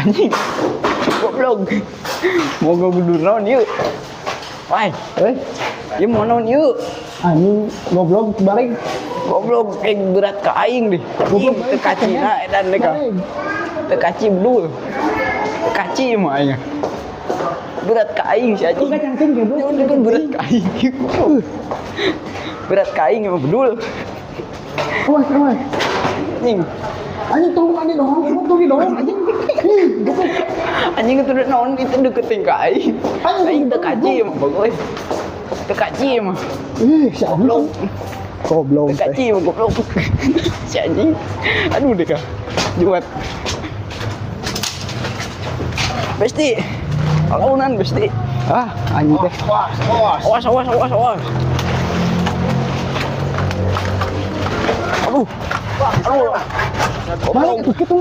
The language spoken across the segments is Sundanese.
Anjing. Goblok. Mau gudur naon ieu? Wai, Eh, ieu mau naon ieu? Anjing goblok, balik. Goblok, kayak berat ka aing deh. Goblok, Goblok teu kacina edan deh ka. Balik. Teu kaci bedul. Teu kaci mah aing. Berat ka aing si anjing. Enggak cangking goblok. Ya udah kan berat ka aing. Berat ka aing emang bedul. Awas, awas. Anjing. Anjing, tolong anjing dorong, goblok, tolong didorong anjing. Ih, goblok. Anjing itu udah naon itu deketin ka aing. Anjing, Aing teu kaci emang bagus. Teu kaci emang. Ih, si anjing. Goblok. Goblok Teu teh. kaci emang goblok. Si anjing. Aduh deh ka. Juat. Besti. Launan besti. Ah, anjing teh. Awas, awas, awas, awas. Aduh. Aduh. Balik Goblok. tuh kitu.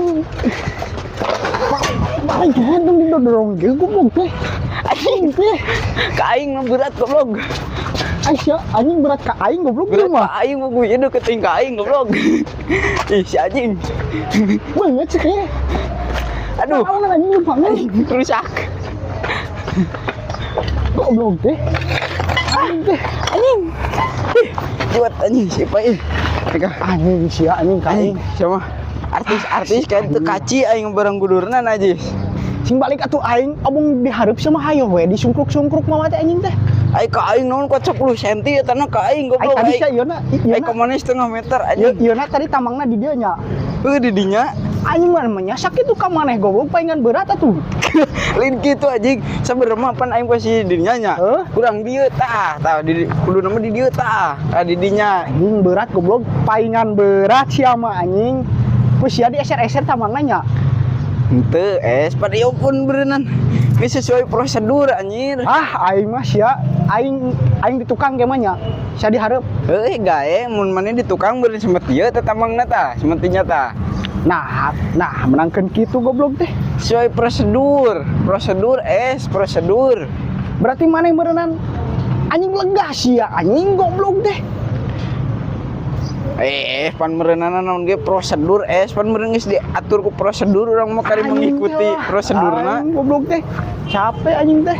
Balik tuh dong didorong ge goblok teh. Anjing Teh. ka aing mah berat goblok. Aisyah, anjing berat ka aing goblok Berat mah. ka aing mah gue deketin ka aing goblok. Ih, si anjing. Banget sih kayaknya. Aduh. Naon anjing lupa. Anjing rusak. Goblok teh. Anjing teh. Anjing. Ih, juat anjing siapa ini? Teka. Anjing sia anjing ka aing. Anjing siapa? Artis-artis kan teu kaci aing barang gudurna najis. Sing balik atuh aing omong dihareup sama hayo we disungkruk-sungkruk mah teh anjing teh. Aing ka aing naon kok 10 cm ya tanah ka aing Aing goblok. tadi Aing sia ieu na ieu aing na ka mana setengah meter anjing. ieu na tadi tamangna di dieu nya. Heuh di dinya. Anjing mah menyasak itu ka maneh goblok palingan berat atuh. Lain kitu anjing. Sabenerna mah pan aing posisi di dinya nya. Heuh? Kurang dieu tah, tah di kudu nama di dieu tah. Tah di dinya. Anjing berat goblok palingan berat sia mah anjing. Ku sia dieser-eser tamangna nya. Henteu es pada ieu pun beureunan. Ini sesuai prosedur anjir. Ah aing mah sia aing aing di tukang ge mah nya. Sia dihareup. Heuh gae mun maneh di tukang beureun semet ieu teh tamangna tah, semetinya tah. Nah, nah menangkeun kitu goblok teh. Sesuai prosedur, prosedur es, prosedur. Berarti maneh meureunan anjing lega sia anjing goblok teh. Eh, pan meureunan naon ge prosedur es, pan meureun geus diatur ku prosedur urang mah kari Anjing mengikuti teh lah. prosedurna. Anjing goblok teh. Capek anjing teh.